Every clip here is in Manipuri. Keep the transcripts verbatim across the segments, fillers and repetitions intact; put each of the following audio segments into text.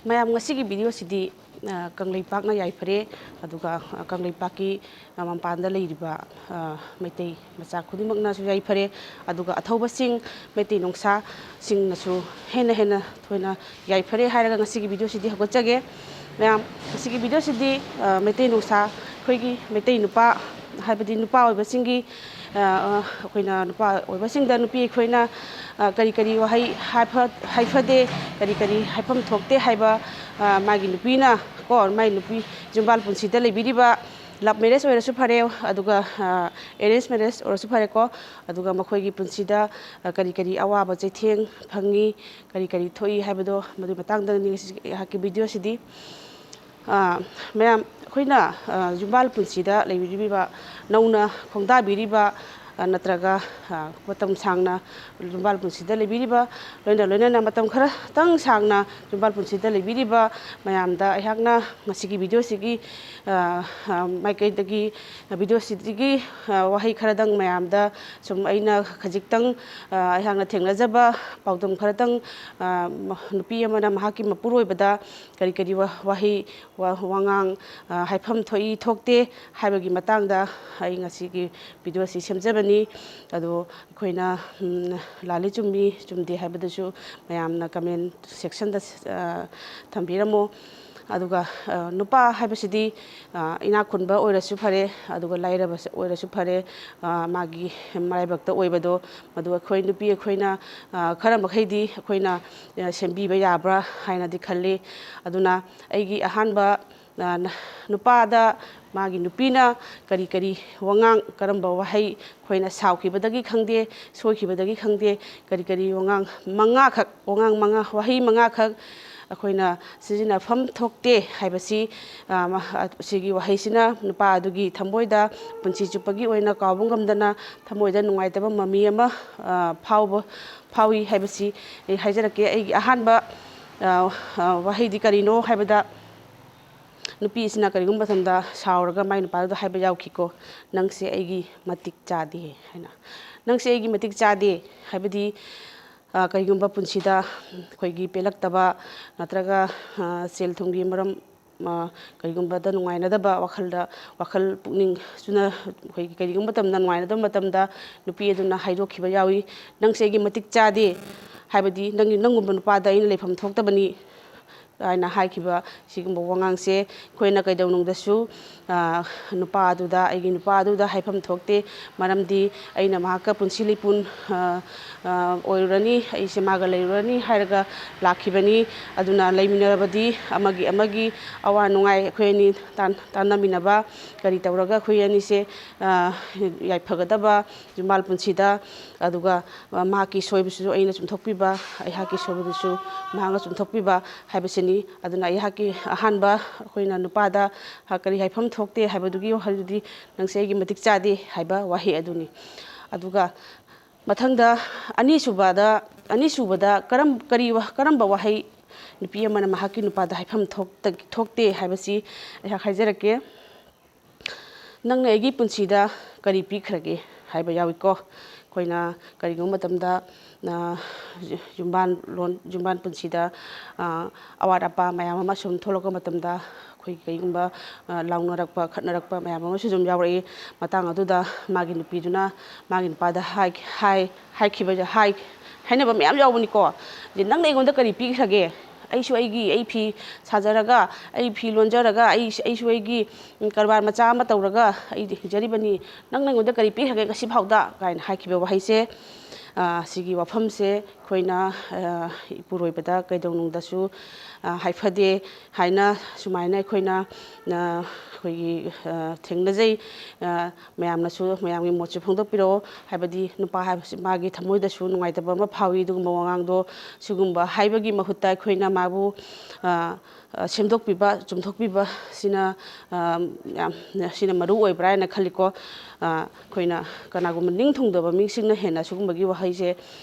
ꯃꯌꯥꯝ, ꯉꯁꯤꯒꯤ ꯚꯤꯗꯤꯑꯣꯁꯤꯗꯤ, ꯑ, ꯀꯪꯂꯩꯄꯥꯛꯅ ꯌꯥꯏꯐꯔꯦ, ꯑꯗꯨꯒ, ꯑ, ꯀꯪꯂꯩꯄꯥꯛꯀꯤ, ꯑ, ꯃꯄꯥꯟꯗ ꯂꯩꯔꯤꯕ, ꯑ, ꯃꯩꯇꯩ ꯃꯆꯥ ꯈꯨꯗꯤꯡꯃꯛꯅꯁꯨ ꯌꯥꯏꯐꯔꯦ, ꯑꯗꯨꯒ ꯑꯊꯧꯕꯁꯤꯡ, ꯃꯩꯇꯩ ꯅꯣꯡꯁꯥꯁꯤꯡꯅꯁꯨ ꯍꯦꯟꯅ ꯍꯦꯟꯅ ꯊꯣꯏꯅ ꯌꯥꯏꯐꯔꯦ ꯍꯥꯏꯔꯒ ꯉꯁꯤꯒꯤ ꯚꯤꯗꯤꯑꯣꯁꯤꯗꯤ ꯍꯧꯒꯠꯆꯒꯦ꯫ ꯃꯌꯥꯝ, ꯉꯁꯤꯒꯤ ꯚꯤꯗꯤꯑꯣꯁꯤꯗꯤ, ꯑ, ꯃꯩꯇꯩ ꯅꯣꯡꯁꯥ, ꯑꯩꯈꯣꯏꯒꯤ ꯃꯩꯇꯩ ꯅꯨꯄꯥ, ꯍꯥꯏꯕꯗꯤ ꯅꯨꯄꯥ ꯑꯣꯏꯕꯁꯤꯡꯒꯤ, ꯑ, ꯑ, ꯑꯩꯈꯣꯏꯅ ꯅꯨꯄꯥ ꯑꯣꯏꯕꯁꯤꯡꯗ ꯅꯨꯄꯤ ꯑꯩꯈꯣꯏꯅ, ꯑ, ꯀꯔꯤ ꯀꯔꯤ ꯋꯥꯍꯩ ꯍꯥꯏꯐ-, ꯍꯥꯏꯐꯗꯦ, ꯀꯔꯤ ꯀꯔꯤ ꯍꯥꯏꯐꯝ ꯊꯣꯛꯇꯦ ꯍꯥꯏꯕ, ꯑ, ꯃꯥꯒꯤ ꯅꯨꯄꯤꯅ ꯀꯣ, ꯃꯥꯒꯤ ꯅꯨꯄꯤ ꯌꯨꯝꯕꯥꯜ ꯄꯨꯟꯁꯤꯗ ꯂꯩꯕꯤꯔꯤꯕ, love marriage ꯑꯣꯏꯔꯁꯨ ꯐꯔꯦ, ꯑꯗꯨꯒ, ꯑ, arrange marriage ꯑꯣꯏꯔꯁꯨ ꯐꯔꯦꯀꯣ, ꯑꯗꯨꯒ ꯃꯈꯣꯏꯒꯤ ꯄꯨꯟꯁꯤꯗ, ꯑ, ꯀꯔꯤ ꯀꯔꯤ ꯑꯋꯥꯕ ꯆꯩꯊꯦꯡ ꯐꯪꯉꯤ, ꯀꯔꯤ ꯀꯔꯤ ꯊꯣꯛꯏ ꯍꯥꯏꯕꯗꯣ, ꯃꯗꯨꯒꯤ ꯃꯇꯥꯡꯗꯅꯤ ꯉꯁꯤ ꯑꯩꯍꯥꯛꯀꯤ ꯚꯤꯗꯤꯑꯣꯁꯤꯗꯤ꯫ ꯑ, ꯃꯌꯥꯝ, ꯑꯩꯈꯣꯏꯅ, ꯑ, ꯌꯨꯝꯕꯥꯜ ꯄꯨꯟꯁꯤꯗ ꯂꯩꯕꯤꯔꯤꯕ, ꯅꯧꯅ ꯈꯣꯡꯗꯥꯕꯤꯔꯤꯕ, ꯑ, ꯅꯠꯇ꯭ꯔꯒ, ꯑ, ꯃꯇꯝ ꯁꯥꯡꯅ ꯌꯨꯝꯕꯥꯜ ꯄꯨꯟꯁꯤꯗ ꯂꯩꯕꯤꯔꯤꯕ, ꯂꯣꯏꯅ ꯂꯣꯏꯅꯅ ꯃꯇꯝ ꯈꯔꯇꯪ ꯁꯥꯡꯅ ꯌꯨꯝꯕꯥꯜ ꯄꯨꯟꯁꯤꯗ ꯂꯩꯕꯤꯔꯤꯕ ꯃꯌꯥꯝꯗ ꯑꯩꯍꯥꯛꯅ ꯉꯁꯤꯒꯤ ꯚꯤꯗꯤꯑꯣꯁꯤꯒꯤ, ꯑ, ꯑ, ꯃꯥꯏꯀꯩꯗꯒꯤ, ꯚꯤꯗꯤꯑꯣꯁꯤꯗꯒꯤ, ꯑ, ꯋꯥꯍꯩ ꯈꯔꯗꯪ ꯃꯌꯥꯝꯗ ꯁꯨꯝ ꯑꯩꯅ ꯈꯖꯤꯛꯇꯪ, ꯑ, ꯑꯩꯍꯥꯛꯅ ꯊꯦꯡꯅꯖꯕ ꯄꯥꯎꯗꯝ ꯈꯔꯇꯪ, ꯑ, ꯅꯨꯄꯤ ꯑꯃꯅ ꯃꯍꯥꯛꯀꯤ ꯃꯄꯨꯔꯣꯏꯕꯗ ꯀꯔꯤ ꯀꯔꯤ ꯋꯥ-, ꯋꯥꯍꯩ, ꯋꯥ-, ꯋꯥꯉꯥꯡ, ꯑ, ꯍꯥꯏꯐꯝ ꯊꯣꯛꯏ ꯊꯣꯛꯇꯦ ꯍꯥꯏꯕꯒꯤ ꯃꯇꯥꯡꯗ ꯑꯩ ꯉꯁꯤꯒꯤ ꯚꯤꯗꯤꯑꯣ ꯑꯁꯤ ꯁꯦꯝꯖꯕꯅꯤ꯫ ꯑꯗꯣ ꯑꯩꯈꯣꯏꯅ, ꯎꯝ, ꯂꯥꯜꯂꯤ ꯆꯨꯝꯃꯤ ꯆꯨꯝꯗꯦ ꯍꯥꯏꯕꯗꯨꯁꯨ ꯃꯌꯥꯝꯅ comment section ꯗ, ꯑ, ꯊꯝꯕꯤꯔꯝꯃꯣ꯫ ꯑꯗꯨꯒ, ꯑ, ꯅꯨꯄꯥ ꯍꯥꯏꯕꯁꯤꯗꯤ, ꯑ, ꯏꯅꯥꯛ ꯈꯨꯟꯕ ꯑꯣꯏꯔꯁꯨ ꯐꯔꯦ, ꯑꯗꯨꯒ ꯂꯥꯏꯔꯕ ꯑꯣꯏꯔꯁꯨ ꯐꯔꯦ, ꯑ, ꯃꯥꯒꯤ ꯃꯔꯥꯏꯕꯛꯇ ꯑꯣꯏꯕꯗꯣ, ꯃꯗꯨ ꯑꯩꯈꯣꯏ ꯅꯨꯄꯤ ꯑꯩꯈꯣꯏꯅ, ꯑ, ꯈꯔ ꯃꯈꯩꯗꯤ ꯑꯩꯈꯣꯏꯅ, ꯑ, ꯁꯦꯝꯕꯤꯕ ꯌꯥꯕ꯭ꯔꯥ ꯍꯥꯏꯅꯗꯤ ꯈꯜꯂꯤ꯫ ꯑꯗꯨꯅ ꯑꯩꯒꯤ ꯑꯍꯥꯟꯕ, ꯑ, ꯅ-, ꯅꯨꯄꯥꯗ ꯃꯥꯒꯤ ꯅꯨꯄꯤꯅ ꯀꯔꯤ ꯀꯔꯤ ꯋꯥꯉꯥꯡ, ꯀꯔꯝꯕ ꯋꯥꯍꯩ ꯑꯩꯈꯣꯏꯅ ꯁꯥꯎꯈꯤꯕꯗꯒꯤ ꯈꯪꯗꯦ, ꯁꯣꯏꯈꯤꯕꯗꯒꯤ ꯈꯪꯗꯦ, ꯀꯔꯤ ꯀꯔꯤ ꯋꯥꯉꯥꯡ ꯃꯉꯥꯈꯛ, ꯋꯥꯉꯥꯡ ꯃꯉꯥ, ꯋꯥꯍꯩ ꯃꯉꯥꯈꯛ ꯑꯩꯈꯣꯏꯅ ꯁꯤꯖꯤꯟꯅꯐꯝ ꯊꯣꯛꯇꯦ ꯍꯥꯏꯕꯁꯤ, ꯑ, ꯃ-, ꯑ, ꯁꯤꯒꯤ ꯋꯥꯍꯩꯁꯤꯅ ꯅꯨꯄꯥ ꯑꯗꯨꯒꯤ ꯊꯃꯣꯏꯗ ꯄꯨꯟꯁꯤ ꯆꯨꯞꯄꯒꯤ ꯑꯣꯏꯅ ꯀꯥꯎꯕ ꯉꯝꯗꯅ ꯊꯃꯣꯏꯗ ꯅꯨꯡꯉꯥꯏꯇꯕ ꯃꯃꯤ ꯑꯃ, ꯑ, ꯐꯥꯎꯕ, ꯐꯥꯎꯏ ꯍꯥꯏꯕꯁꯤ ꯑꯩ ꯍꯥꯏꯖꯔꯛꯀꯦ꯫ ꯑꯩꯒꯤ ꯑꯍꯥꯟꯕ, ꯑ, ꯑ, ꯋꯥꯍꯩꯗꯤ ꯀꯔꯤꯅꯣ ꯍꯥꯏꯕꯗ, ꯅꯨꯄꯤꯁꯤꯅ ꯀꯔꯤꯒꯨꯝꯕ ꯃꯇꯝꯗ ꯁꯥꯎꯔꯒ ꯃꯥꯏ ꯅꯨꯄꯥꯗꯨꯗ ꯍꯥꯏꯕ ꯌꯥꯎꯈꯤꯀꯣ, "ꯅꯪꯁꯦ ꯑꯩꯒꯤ ꯃꯇꯤꯛ ꯆꯥꯗꯦ" ꯍꯥꯏꯅ꯫ "ꯅꯪꯁꯦ ꯑꯩꯒꯤ ꯃꯇꯤꯛ ꯆꯥꯗꯦ" ꯍꯥꯏꯕꯗꯤ, ꯑ, ꯀꯔꯤꯒꯨꯝꯕ ꯄꯨꯟꯁꯤꯗ ꯑꯩꯈꯣꯏꯒꯤ ꯄꯦꯜꯂꯛꯇꯕ ꯅꯠꯇ꯭ꯔꯒ, ꯑ, ꯁꯦꯜ ꯊꯨꯝꯒꯤ ꯃꯔꯝ, ꯑ, ꯀꯔꯤꯒꯨꯝꯕꯗ ꯅꯨꯡꯉꯥꯏꯅꯗꯕ ꯋꯥꯈꯜꯗ, ꯋꯥꯈꯜ ꯄꯨꯛꯅꯤꯡ ꯆꯨꯅ-, ꯑꯩꯈꯣꯏꯒꯤ ꯀꯔꯤꯒꯨꯝꯕ ꯃꯇꯝꯗ ꯅꯨꯡꯉꯥꯏꯅꯗꯕ ꯃꯇꯝꯗ ꯅꯨꯄꯤ ꯑꯗꯨꯅ ꯍꯥꯏꯗꯣꯛꯈꯤꯕ ꯌꯥꯎꯏ, "ꯅꯪꯁꯦ ꯑꯩꯒꯤ ꯃꯇꯤꯛ ꯆꯥꯗꯦ, ꯍꯥꯏꯕꯗꯤ ꯅꯪꯒꯤ, ꯅꯪꯒꯨꯝꯕ ꯅꯨꯄꯥꯗ ꯑꯩꯅ ꯂꯩꯐꯝ ꯊꯣꯛꯇꯕꯅꯤ" ꯍꯥꯏꯅ ꯍꯥꯏꯈꯤꯕ ꯁꯤꯒꯨꯝꯕ ꯋꯥꯉꯥꯡꯁꯦ ꯑꯩꯈꯣꯏꯅ ꯀꯩꯗꯧꯅꯨꯡꯗꯁꯨ, ꯑ, ꯅꯨꯄꯥ ꯑꯗꯨꯗ, ꯑꯩꯒꯤ ꯅꯨꯄꯥ ꯑꯗꯨꯗ ꯍꯥꯏꯐꯝ ꯊꯣꯛꯇꯦ꯫ ꯃꯔꯝꯗꯤ ꯑꯩꯅ ꯃꯍꯥꯛꯀ ꯄꯨꯟꯁꯤ ꯂꯤꯄꯨꯟ, ꯑ, ꯑ, ꯑꯣꯏꯔꯨꯔꯅꯤ, ꯑꯩꯁꯦ ꯃꯥꯒ ꯂꯩꯔꯨꯔꯅꯤ ꯍꯥꯏꯔꯒ ꯂꯥꯛꯈꯤꯕꯅꯤ꯫ ꯑꯗꯨꯅ ꯂꯩꯃꯤꯟꯅꯔꯕꯗꯤ ꯑꯃꯒꯤ ꯑꯃꯒꯤ ꯑꯋꯥ ꯅꯨꯡꯉꯥꯏ ꯑꯩꯈꯣꯏ ꯑꯅꯤ ꯇꯥꯟ-, ꯇꯥꯟꯅꯃꯤꯟꯅꯕ, ꯀꯔꯤ ꯇꯧꯔꯒ ꯑꯩꯈꯣꯏ ꯑꯅꯤꯁꯦ, ꯑ, ꯌꯥꯏꯐꯒꯗꯕ ꯌꯨꯝꯕꯥꯜ ꯄꯨꯟꯁꯤꯗ, ꯑꯗꯨꯒ, ꯑ, ꯃꯍꯥꯛꯀꯤ ꯁꯣꯏꯕꯁꯤꯁꯨ ꯑꯩꯅ ꯆꯨꯝꯊꯣꯛꯄꯤꯕ, ꯑꯩꯍꯥꯛꯀꯤ ꯁꯣꯏꯕꯗꯨꯁꯨ ꯃꯍꯥꯛꯅ ꯆꯨꯝꯊꯣꯛꯄꯤꯕ ꯍꯥꯏꯕꯁꯤꯅꯤ꯫ ꯑꯗꯨꯅ ꯑꯩꯍꯥꯛꯀꯤ ꯑꯍꯥꯟꯕ ꯑꯩꯈꯣꯏꯅ ꯅꯨꯄꯥꯗ, ꯑ, ꯀꯔꯤ ꯍꯥꯏꯐꯝ ꯊꯣꯛꯇꯦ ꯍꯥꯏꯕꯗꯨꯒꯤ ꯋꯥꯍꯩꯗꯨꯗꯤ, "ꯅꯪꯁꯦ ꯑꯩꯒꯤ ꯃꯇꯤꯛ ꯆꯥꯗꯦ" ꯍꯥꯏꯕ ꯋꯥꯍꯩ ꯑꯗꯨꯅꯤ꯫ ꯑꯗꯨꯒ ꯃꯊꯪꯗ ꯑꯅꯤꯁꯨꯕꯗ, ꯑꯅꯤꯁꯨꯕꯗ ꯀꯔꯝ-, ꯀꯔꯤ ꯋꯥ-, ꯀꯔꯝꯕ ꯋꯥꯍꯩ ꯅꯨꯄꯤ ꯑꯃꯅ ꯃꯍꯥꯛꯀꯤ ꯅꯨꯄꯥꯗ ꯍꯥꯏꯐꯝ ꯊꯣꯛꯇ-, ꯊꯣꯛꯇꯦ ꯍꯥꯏꯕꯁꯤ ꯑꯩꯍꯥꯛ ꯍꯥꯏꯖꯔꯛꯀꯦ꯫ "ꯅꯪꯅ ꯑꯩꯒꯤ ꯄꯨꯟꯁꯤꯗ ꯀꯔꯤ ꯄꯤꯈ꯭ꯔꯒꯦ?" ꯍꯥꯏꯕ ꯌꯥꯎꯏꯀꯣ꯫ ꯑꯩꯈꯣꯏꯅ ꯀꯔꯤꯒꯨꯝꯕ ꯃꯇꯝꯗ, ꯑ, ꯌꯨꯝꯕꯥꯟ ꯂꯣꯟ-, ꯌꯨꯝꯕꯥꯟ ꯄꯨꯟꯁꯤꯗ, ꯑ, ꯑꯋꯥꯠ ꯑꯄꯥ ꯃꯌꯥꯝ ꯑꯃ ꯁꯨꯝ ꯊꯣꯛꯂꯛꯄ ꯃꯇꯝꯗ ꯑꯩꯈꯣꯏ ꯀꯔꯤꯒꯨꯝꯕ, ꯑ, ꯂꯥꯎꯅꯔꯛꯄ, ꯈꯠꯅꯔꯛꯄ ꯃꯌꯥꯝ ꯑꯃꯁꯨ ꯑꯗꯨꯝ ꯌꯥꯎꯔꯛꯏ꯫ ꯃꯇꯥꯡ ꯑꯗꯨꯗ ꯃꯥꯒꯤ ꯅꯨꯄꯤꯗꯨꯅ ꯃꯥꯒꯤ ꯅꯨꯄꯥꯗ ꯍꯥꯏ-, ꯍꯥꯏ-, ꯍꯥꯏꯈꯤꯕ, ꯍꯥꯏ-, ꯍꯥꯏꯅꯕ ꯃꯌꯥꯝ ꯌꯥꯎꯕꯅꯤꯀꯣ꯫ "ꯅꯪꯅ ꯑꯩꯉꯣꯟꯗ ꯀꯔꯤ ꯄꯤꯈ꯭ꯔꯒꯦ? ꯑꯩꯁꯨ ꯑꯩꯒꯤ, ꯑꯩ ꯐꯤ ꯁꯥꯖꯔꯒ, ꯑꯩ ꯐꯤ ꯂꯣꯟꯖꯔꯒ, ꯑꯩ, ꯑꯩꯁꯨ ꯑꯩꯒꯤ, ꯎꯝ, ꯀꯔꯕꯥꯔ ꯃꯆꯥ ꯑꯃ ꯇꯧꯔꯒ ꯑꯩꯗꯤ ꯍꯤꯡꯖꯔꯤꯕꯅꯤ꯫ ꯅꯪꯅ ꯑꯩꯉꯣꯟꯗ ꯀꯔꯤ ꯄꯤꯈ꯭ꯔꯒꯦ ꯉꯁꯤ ꯐꯥꯎꯗ?" ꯀꯥꯏꯅ ꯍꯥꯏꯈꯤꯕ ꯋꯥꯍꯩꯁꯦ, ꯑ, ꯁꯤꯒꯤ ꯋꯥꯐꯝꯁꯦ ꯑꯩꯈꯣꯏꯅ, ꯑ, ꯏꯄꯨꯔꯣꯏꯕꯗ ꯀꯩꯗꯧꯅꯨꯡꯗꯁꯨ, ꯑ, ꯍꯥꯏꯐꯗꯦ ꯍꯥꯏꯅ ꯁꯨꯃꯥꯏꯅ ꯑꯩꯈꯣꯏꯅ, ꯑ, ꯑꯩꯈꯣꯏꯒꯤ, ꯑ, ꯊꯦꯡꯅꯖꯩ꯫ ꯑ, ꯃꯌꯥꯝꯅꯁꯨ ꯃꯌꯥꯝꯒꯤ ꯃꯣꯠꯁꯨ ꯐꯣꯡꯗꯣꯛꯄꯤꯔꯛꯑꯣ꯫ ꯍꯥꯏꯕꯗꯤ ꯅꯨꯄꯥ ꯍꯥꯏꯕꯁꯤ ꯃꯥꯒꯤ ꯊꯃꯣꯏꯗꯁꯨ ꯅꯨꯡꯉꯥꯏꯇꯕ ꯑꯃ ꯐꯥꯎꯏ꯫ ꯑꯗꯨꯒꯨꯝꯕ ꯋꯥꯉꯥꯡꯗꯣ ꯁꯤꯒꯨꯝꯕ ꯍꯥꯏꯕꯒꯤ ꯃꯍꯨꯠꯇ ꯑꯩꯈꯣꯏꯅ ꯃꯥꯕꯨ, ꯑ, ꯑ, ꯁꯦꯝꯗꯣꯛꯄꯤꯕ, ꯆꯨꯝꯊꯣꯛꯄꯤꯕ ꯁꯤꯅ, ꯑ, ꯌꯥꯝ, ꯁꯤꯅ ꯃꯔꯨ ꯑꯣꯏꯕ꯭ꯔꯥ ꯍꯥꯏꯅ ꯈꯜꯂꯤꯀꯣ꯫ ꯑ, ꯑꯩꯈꯣꯏꯅ ꯀꯅꯥꯒꯨꯝꯕ ꯅꯤꯡ ꯊꯨꯡꯗꯕ ꯃꯤꯁꯤꯡꯅ ꯍꯦꯟꯅ ꯁꯤꯒꯨꯝꯕꯒꯤ ꯋꯥꯍꯩꯁꯦ,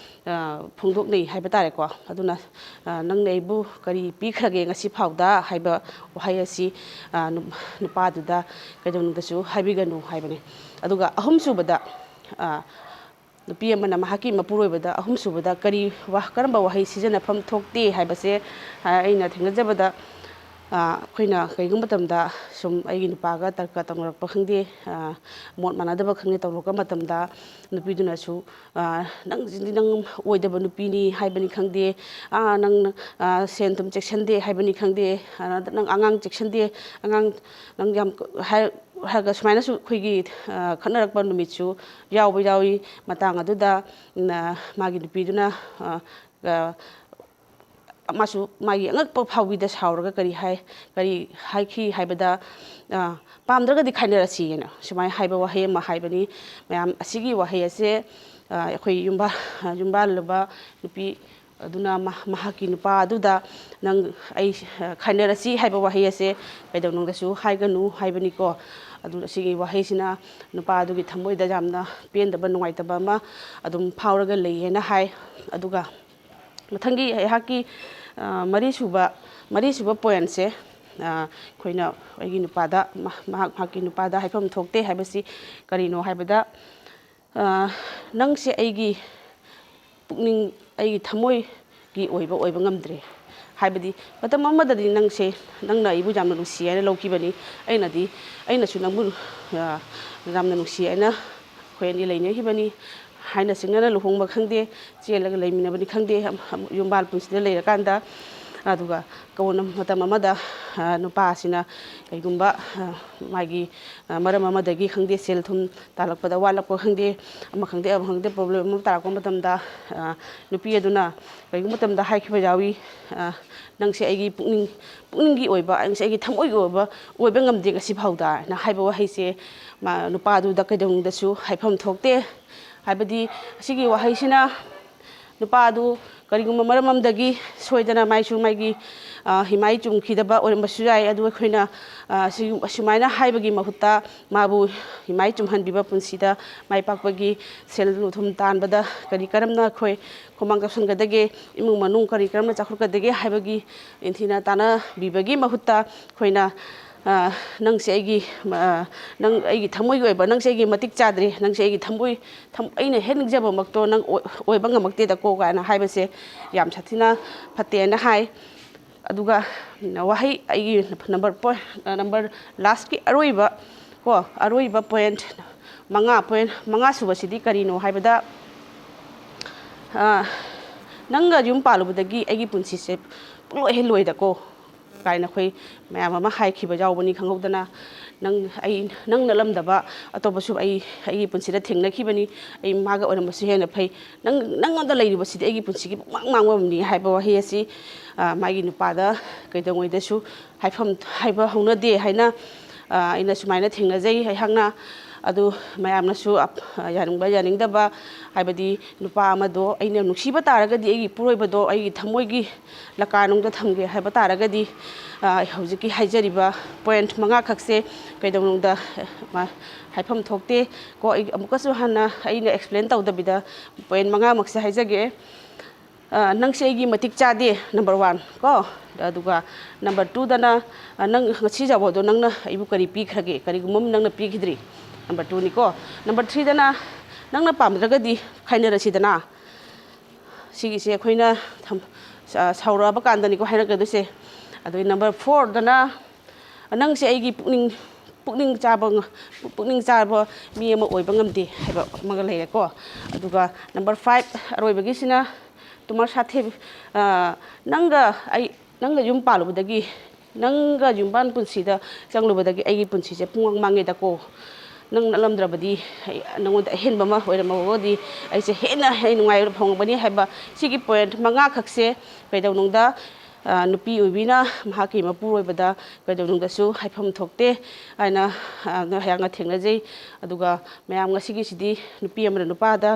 ꯑ, ꯐꯣꯡꯗꯣꯛꯅꯩ ꯍꯥꯏꯕ ꯇꯥꯔꯦꯀꯣ꯫ ꯑꯗꯨꯅ, ꯑ, "ꯅꯪꯅ ꯑꯩꯕꯨ ꯀꯔꯤ ꯄꯤꯈ꯭ꯔꯒꯦ ꯉꯁꯤ ꯐꯥꯎꯗ?" ꯍꯥꯏꯕ ꯋꯥꯍꯩ ꯑꯁꯤ, ꯑ, ꯅꯨ-, ꯅꯨꯄꯥꯗꯨꯗ ꯀꯩꯗꯧꯅꯨꯡꯗꯁꯨ ꯍꯥꯏꯕꯤꯒꯅꯨ ꯍꯥꯏꯕꯅꯤ꯫ ꯑꯗꯨꯒ ꯑꯍꯨꯝꯁꯨꯕꯗ, ꯑ, ꯅꯨꯄꯤ ꯑꯃꯅ ꯃꯍꯥꯛꯀꯤ ꯃꯄꯨꯔꯣꯏꯕꯗ ꯑꯍꯨꯝꯁꯨꯕꯗ ꯀꯔꯤ ꯋꯥ-, ꯀꯔꯝꯕ ꯋꯥꯍꯩ ꯁꯤꯖꯤꯟꯅꯐꯝ ꯊꯣꯛꯇꯦ ꯍꯥꯏꯕꯁꯦ, ꯑ, ꯑꯩꯅ ꯊꯦꯡꯅꯖꯕꯗ, ꯑ, ꯑꯩꯈꯣꯏꯅ ꯀꯔꯤꯒꯨꯝꯕ ꯃꯇꯝꯗ ꯁꯨꯝ ꯑꯩꯒꯤ ꯅꯨꯄꯥꯒ ꯇꯔꯀ ꯇꯧꯅꯔꯛꯄ ꯈꯪꯗꯦ, ꯑ, ꯃꯣꯠ ꯃꯥꯟꯅꯗꯕ ꯈꯪꯗꯦ ꯇꯧꯔꯛꯄ ꯃꯇꯝꯗ ꯅꯨꯄꯤꯗꯨꯅꯁꯨ, ꯑ, "ꯅꯪꯁꯤꯗꯤ ꯅꯪ ꯑꯣꯏꯗꯕ ꯅꯨꯄꯤꯅꯤ" ꯍꯥꯏꯕꯅꯤ ꯈꯪꯗꯦ, ꯑ, "ꯅꯪ, ꯑ, ꯁꯦꯟ ꯊꯨꯝ ꯆꯦꯛꯁꯤꯟꯗꯦ" ꯍꯥꯏꯕꯅꯤ ꯈꯪꯗꯦ, ꯑ, "ꯅꯪ ꯑꯉꯥꯡ ꯆꯦꯛꯁꯤꯟꯗꯦ, ꯑꯉꯥꯡ ꯅꯪ ꯌꯥꯝ" ꯍꯥꯏ-, ꯍꯥꯏꯔꯒ ꯁꯨꯃꯥꯏꯅꯁꯨ ꯑꯩꯈꯣꯏꯒꯤ, ꯑ, ꯈꯠꯅꯔꯛꯄ ꯅꯨꯃꯤꯠꯁꯨ ꯌꯥꯎꯕ ꯌꯥꯎꯏ꯫ ꯃꯇꯥꯡ ꯑꯗꯨꯗ, ꯎꯝ, ꯑ, ꯃꯥꯒꯤ ꯅꯨꯄꯤꯗꯨꯅ, ꯑ, ꯑ, ꯃꯥꯁꯨ ꯃꯥꯒꯤ ꯑꯉꯛꯄ ꯐꯥꯎꯕꯤꯗ ꯁꯥꯎꯔꯒ ꯀꯔꯤ ꯍꯥꯏ, ꯀꯔꯤ ꯍꯥꯏꯈꯤ ꯍꯥꯏꯕꯗ, ꯑ, "ꯄꯥꯝꯗ꯭ꯔꯒꯗꯤ ꯈꯥꯏꯅꯔꯁꯤ" ꯍꯥꯏꯅ ꯁꯨꯃꯥꯏꯅ ꯍꯥꯏꯕ ꯋꯥꯍꯩ ꯑꯃ ꯍꯥꯏꯕꯅꯤ꯫ ꯃꯌꯥꯝ, ꯑꯁꯤꯒꯤ ꯋꯥꯍꯩ ꯑꯁꯦ, ꯑ, ꯑꯩꯈꯣꯏ ꯌꯨꯝꯕꯥ-, ꯌꯨꯝꯕꯥꯜꯂꯨꯕ ꯅꯨꯄꯤ ꯑꯗꯨꯅ ꯃꯍꯥꯛꯀꯤ ꯅꯨꯄꯥ ꯑꯗꯨꯗ "ꯅꯪ ꯑꯩ ꯈꯥꯏꯅꯔꯁꯤ" ꯍꯥꯏꯕ ꯋꯥꯍꯩ ꯑꯁꯦ ꯀꯩꯗꯧꯅꯨꯡꯗꯁꯨ ꯍꯥꯏꯒꯅꯨ ꯍꯥꯏꯕꯅꯤꯀꯣ꯫ ꯑꯗꯨ ꯑꯁꯤꯒꯤ ꯋꯥꯍꯩꯁꯤꯅ ꯅꯨꯄꯥ ꯑꯗꯨꯒꯤ ꯊꯃꯣꯏꯗ ꯌꯥꯝꯅ ꯄꯦꯟꯗꯕ, ꯅꯨꯡꯉꯥꯏꯇꯕ ꯑꯃ ꯑꯗꯨꯝ ꯐꯥꯎꯔꯒ ꯂꯩꯌꯦꯅ ꯍꯥꯏ꯫ ꯑꯗꯨꯒ ꯃꯊꯪꯒꯤ ꯑꯩꯍꯥꯛꯀꯤ, ꯑ, ꯃꯔꯤꯁꯨꯕ, ꯃꯔꯤꯁꯨꯕ ꯄꯣꯏꯟꯁꯦ, ꯑ, ꯑꯩꯈꯣꯏꯅ ꯑꯩꯒꯤ ꯅꯨꯄꯥꯗ, ꯃꯍꯥꯛ, ꯃꯍꯥꯛꯀꯤ ꯅꯨꯄꯥꯗ ꯍꯥꯏꯐꯝ ꯊꯣꯛꯇꯦ ꯍꯥꯏꯕꯁꯤ ꯀꯔꯤꯅꯣ ꯍꯥꯏꯕꯗ, "ꯅꯪꯁꯦ ꯑꯩꯒꯤ ꯄꯨꯛꯅꯤꯡ, ꯑꯩꯒꯤ ꯊꯃꯣꯏꯒꯤ ꯑꯣꯏꯕ ꯑꯣꯏꯕ ꯉꯝꯗ꯭ꯔꯦ꯫ ꯍꯥꯏꯕꯗꯤ ꯃꯇꯝ ꯑꯃꯗꯗꯤ ꯅꯪꯁꯦ, ꯅꯪꯅ ꯑꯩꯕꯨ ꯌꯥꯝꯅ ꯅꯨꯡꯁꯤ ꯍꯥꯏꯅ ꯂꯧꯈꯤꯕꯅꯤ, ꯑꯩꯅꯗꯤ, ꯑꯩꯅꯁꯨ ꯅꯪꯕꯨ, ꯑ, ꯌꯥꯝꯅ ꯅꯨꯡꯁꯤ ꯍꯥꯏꯅ ꯑꯩꯈꯣꯏ ꯑꯅꯤ ꯂꯩꯅꯈꯤꯕꯅꯤ" ꯍꯥꯏꯅ ꯆꯤꯡꯅꯅ ꯂꯨꯍꯣꯡꯕ ꯈꯪꯗꯦ, ꯆꯦꯜꯂꯒ ꯂꯩꯃꯤꯟꯅꯕꯅꯤ ꯈꯪꯗꯦ, ꯑꯝ-, ꯑꯝ-, ꯌꯨꯝꯕꯥꯜ ꯄꯨꯟꯁꯤꯗ ꯂꯩꯔꯀꯥꯟꯗ, ꯑꯗꯨꯒ ꯀꯣꯟꯅ ꯃꯇꯝ ꯑꯃꯗ, ꯑ, ꯅꯨꯄꯥꯁꯤꯅ ꯀꯩꯒꯨꯝꯕ, ꯑ, ꯃꯥꯒꯤ, ꯑ, ꯃꯔꯝ ꯑꯃꯗꯒꯤ ꯈꯪꯗꯦ, ꯁꯦꯜ ꯊꯨꯝ ꯇꯥꯜꯂꯛꯄꯗ ꯋꯥꯠꯂꯛꯄ ꯈꯪꯗꯦ, ꯑꯃ ꯈꯪꯗꯦ, ꯑꯃ ꯈꯪꯗꯦ, ꯄ꯭ꯔꯣꯕ꯭ꯂꯦꯝ ꯑꯃ ꯇꯥꯔꯛꯄ ꯃꯇꯝꯗ, ꯑ, ꯅꯨꯄꯤ ꯑꯗꯨꯅ ꯀꯔꯤꯒꯨꯝꯕ ꯃꯇꯝꯗ ꯍꯥꯏꯈꯤꯕ ꯌꯥꯎꯏ, ꯑ, "ꯅꯪꯁꯦ ꯑꯩꯒꯤ ꯄꯨꯛꯅꯤꯡ, ꯄꯨꯛꯅꯤꯡꯒꯤ ꯑꯣꯏꯕ, ꯅꯪꯁꯦ ꯑꯩꯒꯤ ꯊꯃꯣꯏꯒꯤ ꯑꯣꯏꯕ ꯑꯣꯏꯕ ꯉꯝꯗꯦ ꯉꯁꯤ ꯐꯥꯎꯗ" ꯍꯥꯏꯅ ꯍꯥꯏꯕ ꯋꯥꯍꯩꯁꯦ ꯃꯥ, ꯅꯨꯄꯥꯗꯨꯗ ꯀꯩꯗꯧꯅꯨꯡꯗꯁꯨ ꯍꯥꯏꯐꯝ ꯊꯣꯛꯇꯦ꯫ ꯍꯥꯏꯕꯗꯤ ꯑꯁꯤꯒꯤ ꯋꯥꯍꯩꯁꯤꯅ ꯅꯨꯄꯥ ꯑꯗꯨ ꯀꯔꯤꯒꯨꯝꯕ ꯃꯔꯝ ꯑꯃꯗꯒꯤ ꯁꯣꯏꯗꯅ ꯃꯥꯏꯁꯨ ꯃꯥꯒꯤ, ꯑ, ꯏꯃꯥꯏ ꯆꯨꯝꯈꯤꯗꯕ ꯑꯣꯏꯔꯝꯕꯁꯨ ꯌꯥꯏ꯫ ꯑꯗꯨ ꯑꯩꯈꯣꯏꯅ, ꯑ, ꯁꯤ-, ꯑꯁꯨꯃꯥꯏꯅ ꯍꯥꯏꯕꯒꯤ ꯃꯍꯨꯠꯇ ꯃꯥꯕꯨ ꯏꯃꯥꯏ ꯆꯨꯝꯍꯟꯕꯤꯕ, ꯄꯨꯟꯁꯤꯗ ꯃꯥꯏ ꯄꯥꯛꯄꯒꯤ ꯁꯦꯜ ꯊꯨꯝ ꯇꯥꯟꯕꯗ ꯀꯔꯤ ꯀꯔꯝꯅ ꯑꯩꯈꯣꯏ ꯈꯨꯃꯥꯡ ꯆꯥꯎꯁꯤꯟꯒꯗꯒꯦ, ꯏꯃꯨꯡ ꯃꯅꯨꯡ ꯀꯔꯤ ꯀꯔꯝꯅ ꯆꯥꯎꯈꯠꯀꯗꯒꯦ ꯍꯥꯏꯕꯒꯤ ꯅꯤꯡꯊꯤꯅ ꯇꯥꯟꯅꯕꯤꯕꯒꯤ ꯃꯍꯨꯠꯇ ꯑꯩꯈꯣꯏꯅ "ꯅꯪꯁꯦ ꯑꯩꯒꯤ ꯅꯪ ꯑꯩꯒꯤ ꯊꯃꯣꯏꯒꯤ ꯑꯣꯏꯕ, ꯅꯪꯁꯦ ꯑꯩꯒꯤ ꯃꯇꯤꯛ ꯆꯥꯗ꯭ꯔꯦ, ꯅꯪꯁꯦ ꯑꯩꯒꯤ ꯊꯃꯣꯏ ꯑꯩꯅ ꯍꯦꯛ ꯅꯤꯡꯖꯕꯃꯛꯇꯣ ꯅꯪ ꯑꯣꯏꯕ ꯉꯝꯃꯛꯇꯦꯗꯀꯣ" ꯀꯥꯏꯅ ꯍꯥꯏꯕꯁꯦ ꯌꯥꯝ ꯁꯥꯊꯤꯅ ꯐꯠꯇꯦꯅ ꯍꯥꯏ꯫ ꯑꯗꯨꯒ ꯋꯥꯍꯩ ꯑꯩꯒꯤ ꯅꯝꯕꯔ ꯄꯣꯏꯟ ꯅꯝꯕꯔ ꯂꯥꯁꯀꯤ ꯑꯔꯣꯏꯕ ꯀꯣ ꯑꯔꯣꯏꯕ ꯄꯣꯏꯟ ꯃꯉꯥ ꯄꯣꯏꯟ ꯃꯉꯥ ꯁꯨꯕꯁꯤꯗꯤ ꯀꯔꯤꯅꯣ ꯍꯥꯏꯕꯗ, "ꯅꯪꯒ ꯌꯨꯝ ꯄꯥꯜꯂꯨꯕꯗꯒꯤ ꯑꯩꯒꯤ ꯄꯨꯟꯁꯤꯁꯦ ꯄꯨꯡꯂꯣꯏ ꯍꯦꯛ ꯂꯣꯏꯗꯀꯣ" ꯀꯥꯏꯅ ꯑꯩꯈꯣꯏ ꯃꯌꯥꯝ ꯑꯃ ꯍꯥꯏꯈꯤꯕ ꯌꯥꯎꯕꯅꯤ ꯈꯪꯍꯧꯗꯅ꯫ "ꯅꯪ ꯑꯩ ꯅꯪ ꯅꯠꯂꯝꯗꯕ ꯑꯇꯣꯞꯄꯁꯨ ꯑꯩ ꯑꯩꯒꯤ ꯄꯨꯟꯁꯤꯗ ꯊꯦꯡꯅꯈꯤꯕꯅꯤ꯫ ꯑꯩ ꯃꯥꯒ ꯑꯣꯏꯔꯝꯕꯁꯨ ꯍꯦꯟꯅ ꯐꯩ꯫ ꯅꯪ ꯅꯪꯉꯣꯟꯗ ꯂꯩꯔꯤꯕꯁꯤꯗꯤ ꯑꯩꯒꯤ ꯄꯨꯟꯁꯤꯒꯤ ꯄꯨꯡꯃꯥꯡ ꯃꯥꯡꯕ ꯑꯃꯅꯤ" ꯍꯥꯏꯕ ꯋꯥꯍꯩ ꯑꯁꯤ ꯃꯥꯒꯤ ꯅꯨꯄꯥꯗ ꯀꯩꯗꯧꯉꯩꯗꯁꯨ ꯍꯥꯏꯐꯝ ꯍꯥꯏꯕ ꯍꯧꯅꯗꯦ ꯍꯥꯏꯅ ꯑꯩꯅ ꯁꯨꯃꯥꯏꯅ ꯊꯦꯡꯅꯖꯩ ꯑꯩꯍꯥꯛꯅ꯫ ꯑꯗꯨ ꯃꯌꯥꯝꯅꯁꯨ ꯌꯥꯅꯤꯡꯕ ꯌꯥꯅꯤꯡꯗꯕ, ꯍꯥꯏꯕꯗꯤ ꯅꯨꯄꯥ ꯑꯃꯗꯣ ꯑꯩꯅ ꯅꯨꯡꯁꯤꯕ ꯇꯥꯔꯒꯗꯤ ꯑꯩꯒꯤ ꯄꯨꯔꯣꯏꯕꯗꯣ ꯑꯩꯒꯤ ꯊꯃꯣꯏꯒꯤ ꯂꯀꯥꯅꯨꯡꯗ ꯊꯝꯒꯦ ꯍꯥꯏꯕ ꯇꯥꯔꯒꯗꯤ, ꯍꯧꯖꯤꯛꯀꯤ ꯍꯥꯏꯖꯔꯤꯕ ꯄꯣꯏꯟ ꯃꯉꯥꯈꯛꯁꯦ ꯀꯩꯗꯧꯅꯨꯡꯗ ꯍꯥꯏꯐꯝ ꯊꯣꯛꯇꯦ꯫ ꯀꯣ ꯑꯩ ꯑꯃꯨꯛꯀꯁꯨ ꯍꯟꯅ ꯑꯩꯅ ꯑꯦꯛꯁꯄ꯭ꯂꯦꯟ ꯇꯧꯗꯕꯤꯗ ꯄꯣꯏꯟ ꯃꯉꯥꯃꯛꯁꯦ ꯍꯥꯏꯖꯒꯦ꯫ "ꯅꯪꯁꯦ ꯑꯩꯒꯤ ꯃꯇꯤꯛ ꯆꯥꯗꯦ", ꯅꯝꯕꯔ ꯋꯥꯟ ꯀꯣ꯫ ꯑꯗꯨꯒ ꯅꯝꯕꯔ ꯇꯨꯗꯅ, "ꯅꯪ ꯉꯁꯤ ꯐꯥꯎꯕꯗꯣ ꯅꯪꯅ ꯑꯩꯕꯨ ꯀꯔꯤ ꯄꯤꯈ꯭ꯔꯒꯦ? ꯀꯔꯤꯒꯨꯝꯕ ꯑꯃ ꯅꯪꯅ ꯄꯤꯈꯤꯗ꯭ꯔꯤ", ꯅꯝꯕꯔ ꯇꯨꯅꯤꯀꯣ꯫ ꯅꯝꯕꯔ ꯊ꯭ꯔꯤꯗꯅ, "ꯅꯪꯅ ꯄꯥꯝꯗ꯭ꯔꯒꯗꯤ ꯈꯥꯏꯅꯔꯁꯤꯗꯅ"꯫ ꯁꯤꯒꯤꯁꯦ ꯑꯩꯈꯣꯏꯅ ꯁꯥꯎꯔꯛꯑꯕ ꯀꯥꯟꯗꯅꯤꯀꯣ ꯍꯥꯏꯔꯛꯀꯗꯣꯏꯁꯦ꯫ ꯑꯗꯨꯒꯤ ꯅꯝꯕꯔ ꯐꯣꯔꯗꯅ, "ꯅꯪꯁꯦ ꯑꯩꯒꯤ ꯄꯨꯛꯅꯤꯡ ꯄꯨꯛꯅꯤꯡ ꯆꯥꯕ ꯄꯨꯛꯅꯤꯡ ꯆꯥꯕ ꯃꯤ ꯑꯃ ꯑꯣꯏꯕ ꯉꯝꯗꯦ" ꯍꯥꯏꯕ ꯑꯃꯒ ꯂꯩꯔꯦꯀꯣ꯫ ꯑꯗꯨꯒ ꯅꯝꯕꯔ ꯐꯥꯏꯚ ꯑꯔꯣꯏꯕꯒꯤꯁꯤꯅ, "ꯇꯨꯃꯔ ꯁꯥꯊꯦ ꯅꯪꯒ ꯑꯩ ꯅꯪꯒ ꯌꯨꯝ ꯄꯥꯜꯂꯨꯕꯗꯒꯤ, ꯅꯪꯒ ꯌꯨꯝꯕꯥꯟ ꯄꯨꯟꯁꯤꯗ ꯆꯪꯂꯨꯕꯗꯒꯤ ꯑꯩꯒꯤ ꯄꯨꯟꯁꯤꯁꯦ ꯄꯨꯡꯃꯥꯡ ꯃꯥꯡꯉꯦꯗꯀꯣ꯫ ꯅꯪ ꯅꯠꯂꯝꯗ꯭ꯔꯕꯗꯤ ꯑꯩ ꯅꯉꯣꯟꯗ ꯑꯍꯦꯟꯕ ꯑꯃ ꯑꯣꯏꯔꯝꯃꯒꯗꯤ ꯑꯩꯁꯦ ꯍꯦꯟꯅ ꯑꯩ ꯅꯨꯡꯉꯥꯏꯕ ꯐꯪꯉꯝꯒꯅꯤ" ꯍꯥꯏꯕ ꯁꯤꯒꯤ ꯄꯣꯏꯟ ꯃꯉꯥꯈꯛꯁꯦ ꯀꯩꯗꯧꯅꯨꯡꯗ ꯅꯨꯄꯤ ꯑꯣꯏꯕꯤꯅ ꯃꯍꯥꯛꯀꯤ ꯃꯄꯨꯔꯣꯏꯕꯗ ꯀꯩꯗꯧꯅꯨꯡꯗꯁꯨ ꯍꯥꯏꯐꯝ ꯊꯣꯛꯇꯦ ꯍꯥꯏꯅ ꯑꯩꯍꯥꯛꯅ ꯊꯦꯡꯅꯖꯩ꯫ ꯑꯗꯨꯒ ꯃꯌꯥꯝ ꯉꯁꯤꯒꯤꯁꯤꯗꯤ ꯅꯨꯄꯤ ꯑꯃꯅ ꯅꯨꯄꯥꯗ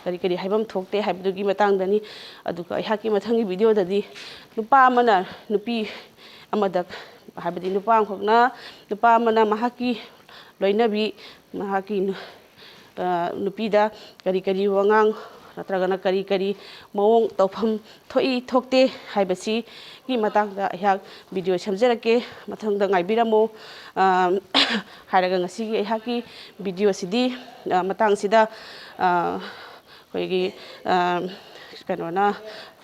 ꯀꯔꯤ ꯀꯔꯤ ꯍꯥꯏꯐꯝ ꯊꯣꯛꯇꯦ ꯍꯥꯏꯕꯗꯨꯒꯤ ꯃꯇꯥꯡꯗꯅꯤ꯫ ꯑꯗꯨꯒ ꯑꯩꯍꯥꯛꯀꯤ ꯃꯊꯪꯒꯤ ꯚꯤꯗꯤꯑꯣꯗꯗꯤ ꯅꯨꯄꯥ ꯑꯃꯅ ꯅꯨꯄꯤ ꯑꯃꯗ, ꯍꯥꯏꯕꯗꯤ ꯅꯨꯄꯥ ꯑꯃꯈꯛꯅ, ꯅꯨꯄꯥ ꯑꯃꯅ ꯃꯍꯥꯛꯀꯤ ꯂꯣꯏꯅꯕꯤ, ꯃꯍꯥꯛꯀꯤ ꯅꯨꯄꯤꯗ ꯀꯔꯤ ꯀꯔꯤ ꯋꯥꯉꯥꯡ ꯅꯠꯇ꯭ꯔꯒꯅ ꯀꯔꯤ ꯀꯔꯤ ꯃꯑꯣꯡ ꯇꯧꯐꯝ ꯊꯣꯛꯏ ꯊꯣꯛꯇꯦ ꯍꯥꯏꯕꯁꯤꯒꯤ ꯃꯇꯥꯡꯗ ꯑꯩꯍꯥꯛ ꯚꯤꯗꯤꯑꯣ ꯁꯦꯝꯖꯔꯛꯀꯦ꯫ ꯃꯊꯪꯗ ꯉꯥꯏꯕꯤꯔꯝꯃꯨ꯫ ꯑ, ꯍꯥꯏꯔꯒ ꯉꯁꯤꯒꯤ ꯑꯩꯍꯥꯛꯀꯤ ꯚꯤꯗꯤꯑꯣꯁꯤꯗꯤ, ꯑ, ꯃꯇꯥꯡꯁꯤꯗ, ꯑ, ꯑꯩꯈꯣꯏꯒꯤ, ꯑ, ꯀꯩꯅꯣꯅ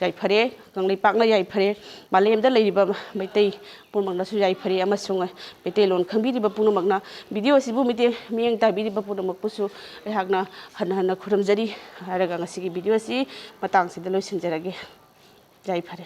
ꯌꯥꯏꯐꯔꯦ, ꯀꯪꯂꯩꯄꯥꯛꯅ ꯌꯥꯏꯐꯔꯦ, ꯃꯥꯂꯦꯝꯗ ꯂꯩꯔꯤꯕ ꯃꯩꯇꯩ ꯄꯨꯝꯅꯃꯛꯅꯁꯨ ꯌꯥꯏꯐꯔꯦ, ꯑꯃꯁꯨꯡ ꯃꯩꯇꯩꯂꯣꯟ ꯈꯪꯕꯤꯔꯤꯕ ꯄꯨꯝꯅꯃꯛꯅ, ꯚꯤꯗꯤꯑꯣ ꯑꯁꯤꯕꯨ ꯃꯤꯠꯌꯦꯡ, ꯃꯤꯠꯌꯦꯡ ꯇꯥꯕꯤꯔꯤꯕ ꯄꯨꯝꯅꯃꯛꯄꯨꯁꯨ ꯑꯩꯍꯥꯛꯅ ꯍꯟꯅ ꯍꯟꯅ ꯈꯨꯔꯨꯝꯖꯔꯤ ꯍꯥꯏꯔꯒ ꯉꯁꯤꯒꯤ ꯚꯤꯗꯤꯑꯣ ꯑꯁꯤ ꯃꯇꯥꯡꯁꯤꯗ ꯂꯣꯏꯁꯤꯟꯖꯔꯒꯦ꯫ ꯌꯥꯏꯐꯔꯦ꯫